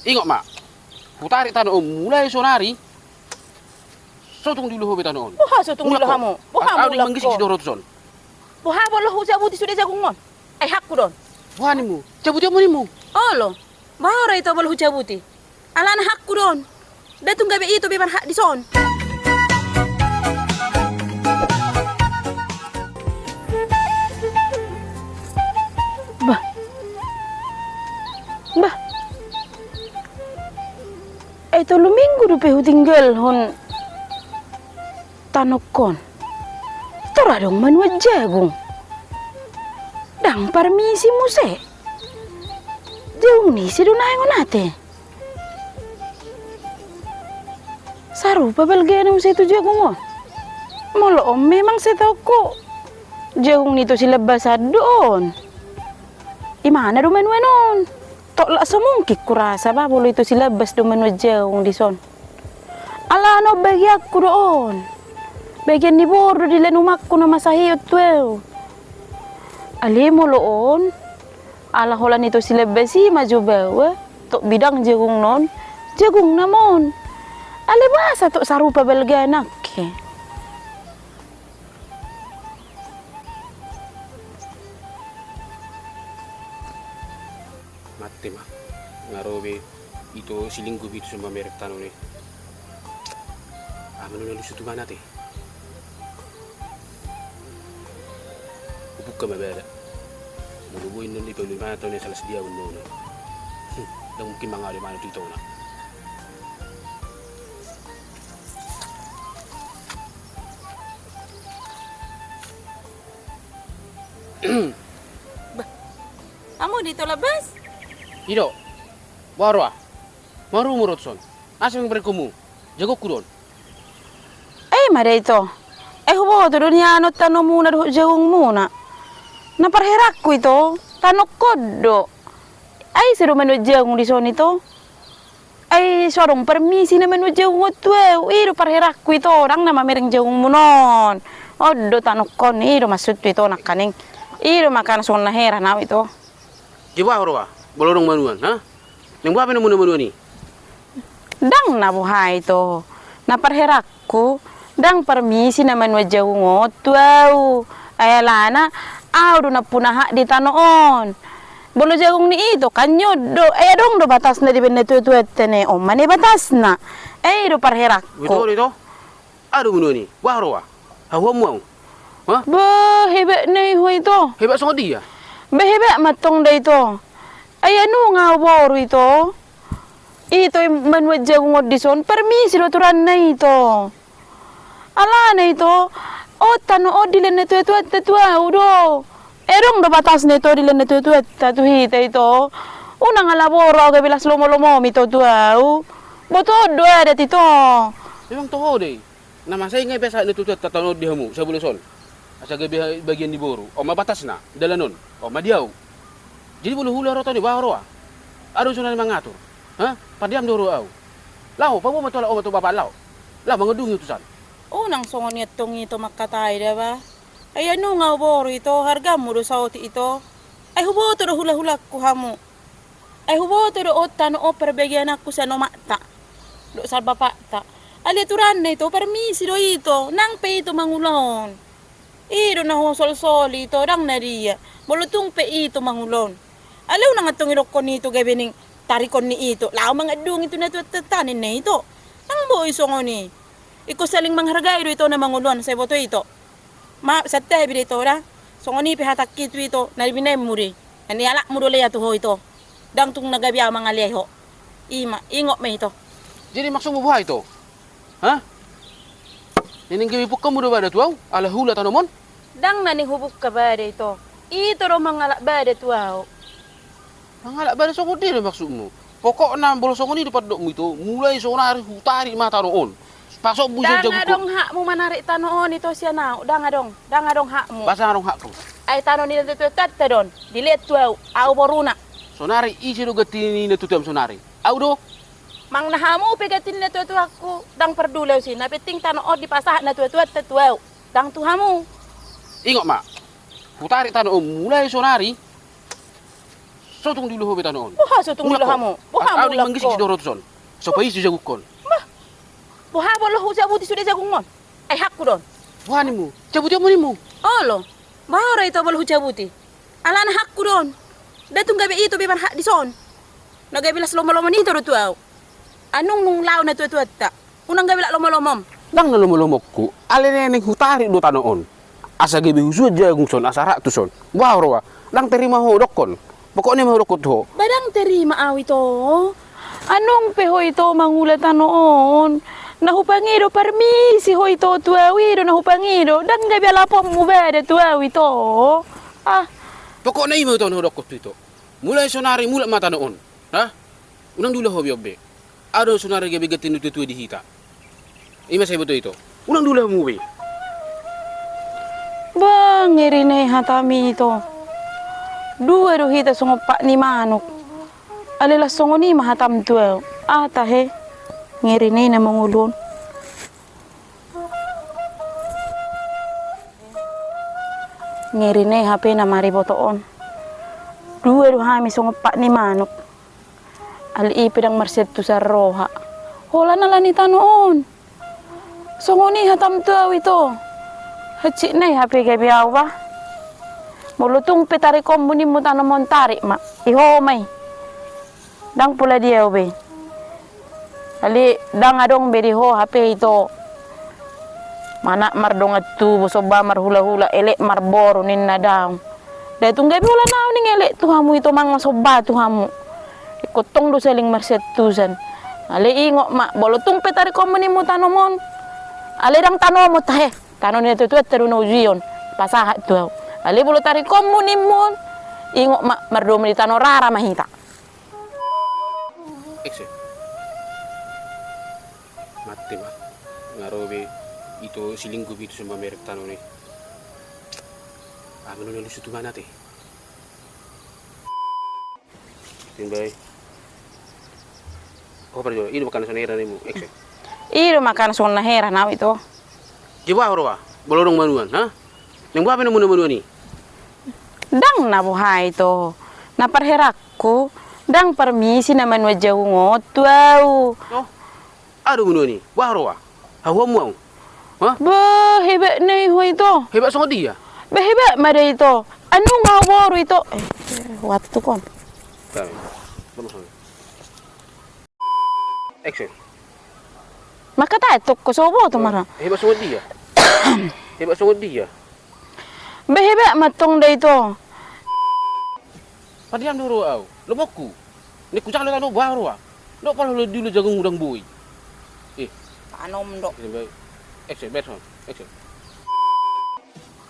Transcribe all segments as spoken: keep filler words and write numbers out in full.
Ingot ma. Hutarik tano on mulai sonari. So tung diula ho be tano on. Boha so tung diula hamu? Boha mulak ho? Au manggisik sidohot on. Boha molo hucabuti sude jagung on? Ai hakku do on. Boha ninmu? Cabuti hamu ninmu. Olo. Boha ro ito molo hucabuti? Alana hakku do on. Nda tung gabe ito be marhak dison. Bah. Bah. Ai tolu minggu dope hutinggalhon tanongkon. Tor adong manuan jagung. Ndang parmisi muse. Jagung ni ise do naeng on ate? Sarupa balgana muse tu jagung on. Molo on memang setaonku jagung ni Ito Silabbasan do on. Imana do manuan on? Tok lak so mungkin kurasa ba molo Ito Silabbas do manuan jagung dison. Alana on bagianku do on. Bagian ni boru do dilean umakku na masa hiot tu au. Alai molo on, ala holan Ito Silabbas i ma jo baoa, tok bidang jagungna on, jagungna ma on. Alai boasa tok sarupa balgana angke? Mate ma. Nga ro be Ito Silinggup i tu so mamereng tano on i. Aha ma na lusut tu mana te? Hubuka ma bada. Molo boi non dipauli ma tano on i, salah sadia on non. Ndang mungkin mangadopi ma tu itona. Bah, hamu do Ito Labbas? I do. Boha ro a? Marumu ro tuson. Asa memberenkonmu. Jagongku do on. Ai ima da ito. Ai huboto do nian on tanomuna dohot jagungmuna. Na parherakku ito, tanongkon do. Ai ise do manuan jagung dison ito? Ai so adong parmisi na manuan jagung on tu au, i do parherakku ito, ndang na mamereng jagungmuna on. On do tanongkon, i do maksudhu ito nangkaning. I do makana songon na heran au ito. Jadi boha ro a? Molo adong manuan, ha? Naeng boha pe na muna manuan i? Ndang na boha ito. Na parherakku, ndang parmisi na manuan jagung on tu au. Ai alana, au do nampuna hak di tano on. Molo jagung ni ito kan nion do, ai adong do batasna dibaen natuatuanta na i, on ma na i batasna. Ai i do parherakku. Ito, ito. Aha do manuan i? Boha ro a? Hahuammu au? Ha? Bah, hebatna i ho ito. Hebat songon dia? Bah, hebat ma antong da ito. Ai nunga au boru ito. Ito i manuan jagung on dison, parmisi do aturanna ito. Alana ito, on tano on dilean natuatuanta tu au do. Ai adong do batasna ito dilean natuatuanta tu hita ito. Unang ala boru au gabe las lomolomomi ito tu au. Botoon do adat ito. Memang toho do i. Na masa i nga ipasahat natuatuanta tano on di hamu, sabulus on. Asa gabe bagian ni boru, on ma batasna, dalan on, on ma di au. Jadi molo hula ro tano i, boha ro a? Adong sonari mangatur. Ha? Padiam do ro au. Laho, paboa ma tu halak omak tu bapa laho. Laho mangandungi utusan. Unang songon i antong ito mangkatai da bah. Ai nunga au boru ito, hargamu do saotik ito. Ai huboto do hulahulangku hamu. Ai huboto do on tano on parbagiananku sian omakta dohot sian bapakta. Alai aturanna ito, parmisi do ito, nang pe ito mangula on. I do na husolsoli ito, ndang na dia. Molo tung pe ito mangula on. Alai unang antong idokkon ito gabe ning tarikon ni ito laho mangandungi tu natuatuanta ninna ito. Ndang boi songon i. Ingkon saling menghargai do ito na mangula on, sai boto ito. Ma, santabi do ito da. Songon i pe hatangki tu ito, na nibinaenmu do i. Na nialapmu do lea tu ho ito. Ndang tung na gabe au mangaleai ho. I ma, ingot ma ito. Jadi maksudmu boha ito? Ha? Naeng gabe bukkamu do bada tu au, ala hula tanom on? Ndang na naeng hubukka bada ito. Ito do mangalap bada tu au. Mangalap bada songon dia do maksudmu? Pokokna molo songon i do pandokmu ito, mulai sonari hutarik ma tano on. Pasombu ison jagungku. Ndang adong hakmu manarik tano on ito sian au, ndang adong, ndang adong hakmu. Boasa ndang adong hakku? Ai tano ni natuatuanta do on, dilean tu au, au boruna. Sonari ise do ganti ni natuatuam sonari? Au do? Manang na hamu pe ganti ni natuatuangku, ndang parduli au i, na penting tano on dipasahat natuatuanta tu au, ndang tu hamu. Ingot ma, hutarik tano on mulai sonari. So tung diula ho be tano on? Boha so tung diula hamu? Boha mulak ho? Au manggisik sidoro tu son. So paisi jagungkon. Bah. Boha molo hucabuti sude jagung on? Ai hakku do on. Boha ninmu? Cabuti hamu ninmu. Olo. Boha ro ito molo hucabuti? Alana hakku do on. Nda tung gabe ito be marhak dison. Na gabe las lomo-lomo ni ito do tu au. Anung nung laho na tua-tuanta. Unang gabe las lomo-lomom. Ndang na lomo-lomongku. Alai naeng hutarik do tano on. Asa gabe husuan jagung son, asa rap tu son. Boha roa. Ndang tarima ho dokkon. Pokokna i ma hudokkon tu ho. Ba ndang tarima au ito. Anung pe ho ito mangula tano on. Na hupangido parmisi ho ito tu au i do na hupangido. Ndang gabe alapon mubada tu au ito. Ah. Pokokna i ma ito na hudokkon tu ito. Mulai sonari mulak ma tano on. Ha? Unang diula ho be on be. Adong sonari gabe ganti ni tua-tua di hita. I ma sai boto ito. Unang diula hamu be. Bah, ngeri na i hatami ito. Dua do hita songon pat ni manuk. Alai las songon i ma hatam tu au. Ah, tahe. Ngeri na i na mangolu on. Ngeri na i hape na mariboto on. Dua do hami songon pat ni manuk. Alai i pe ndang marsentusan roha. Holan ala ni tano on. Songon i hatam tu au ito. Hansit na i hape gabe au bah. Molo tung pe tarikonmu nimmu tano on tarik ma. I ho ma i. Ndang pola di au be. Alai ndang adong be di ho hape ito. Manat mardongan tubu somba marhula-hula elek marboru ninna daong. Nda tung gabe holan au ning elek tu hamu ito mangan somba tu hamu. Ingkon tong do saling marsentusan. Alai ingot ma molo tung pe tarikonmu nimmu tano on. Alai ndang tanomu tahe. Tano ni na tua-tuanta do na uju i on. Pasahat tu au. Alai molo tarikonmu nimmu on. Ingot ma mardomu di tano rara ma hita. Ekse. Mate ma. Nga ro be ito silinggu pitu somba merek tano ni. Ah, manu na lusu tu mana te. Timbai. Oh, perjo. I do makanan songon na hera ninmu. Ekse. I do makanan songon na hera na au ito. Jadi boha roa. Molo adong manuan, ha? Naeng boha pe na muna manuan i. Ndang na boha ito. Na parherakku. Ndang parmisi na manuan jagung on tu au. Oh. Adong manuan i. Boha roa. Hahuamu au. Ha? Bah, hebat na i ho ito. Hebat songon dia. Bah, hebat ma da ito. Anu nga boru ito. Eh, eh, watu kon. Action. Maka ta tok ko sobo tu mara. Hebat songon dia. Hebat songon dia. Bah, hebat ma tong da ito. Padiam do ro au. Lomokku. Nek ku calo tano boha roa. Ndok pala hula diula jagung udang boi. Eh. Tanom do. Action, Berson. Action.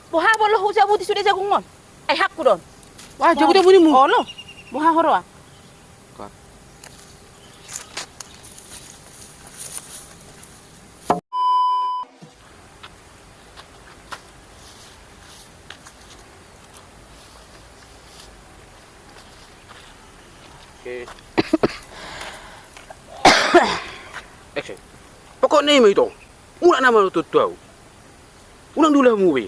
Boha molo hucabuti sude jagung on? Ai hakku do on. Wah, jabu dia bunimu. Olo. Boha ho roa. Oke. Action. Pokokna i ma ito. Mulak nama tu au. Unang diula hamu be.